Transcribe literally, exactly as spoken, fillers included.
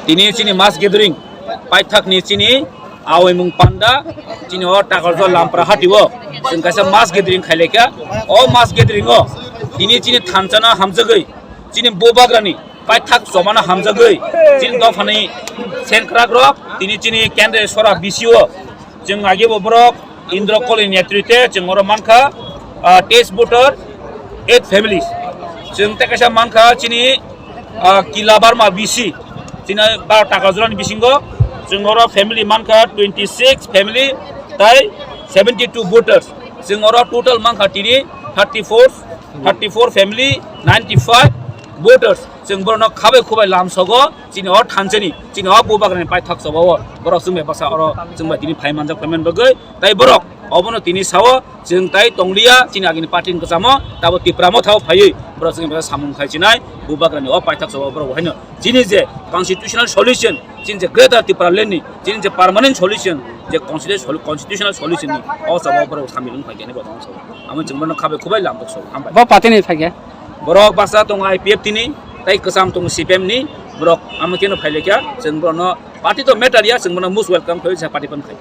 Tini chini mass gathering paithak ni chini awi mung panda chini o Takarjala Lampra hati o chwng kaisa mass gathering khailekha. O mass gathering o tini chini thansa no hamjagwi, chini bubagra ni paithak chobano hamjagwi, chini dophani sengkrak rok tini chini kendra sora B C o chwng age bo borok Indra Koli netrite chwng oro mankha, ah, test voter eight families. Chwng tei kaisa mankha chini, ah, Kila Barma B C, chini baro Takarjala ni bisingo chwng oro family mankha twenty six family tai seventy two voters. Chwng oro total mankha tini thirty four, thirty four family, ninety five voters. Chwng borokno khabai khubai lamsogo chini o thansa ni, chini o bubagra ni paithak choba o borok chwng bai bwsa oro chwng bai tini phai manjak phaimani bagwi. Tai borok obono tini sao chwng tai tongliya chini agini party ni kwchamo, tabo Tipra Motha o phaiwi borok chwng bai samung khai chinai bubagra ni o paithak choba borok haino chini je constitutional solution, chini je Greater Tipraland ni chini je permanent solution, je constitu-, constitutional solution ni o choba borok samung khai kene borok. Amo chwng bono khabai khubai lamsogo. Hambai. Bo party ni phaikhe? Borok bwsa tongo I P F T ni, tai kwcham tongo C P M ni, borok amo keno phailekha, chwng bono party to matter ya, chwng bono most welcome khlai sa party pan khai.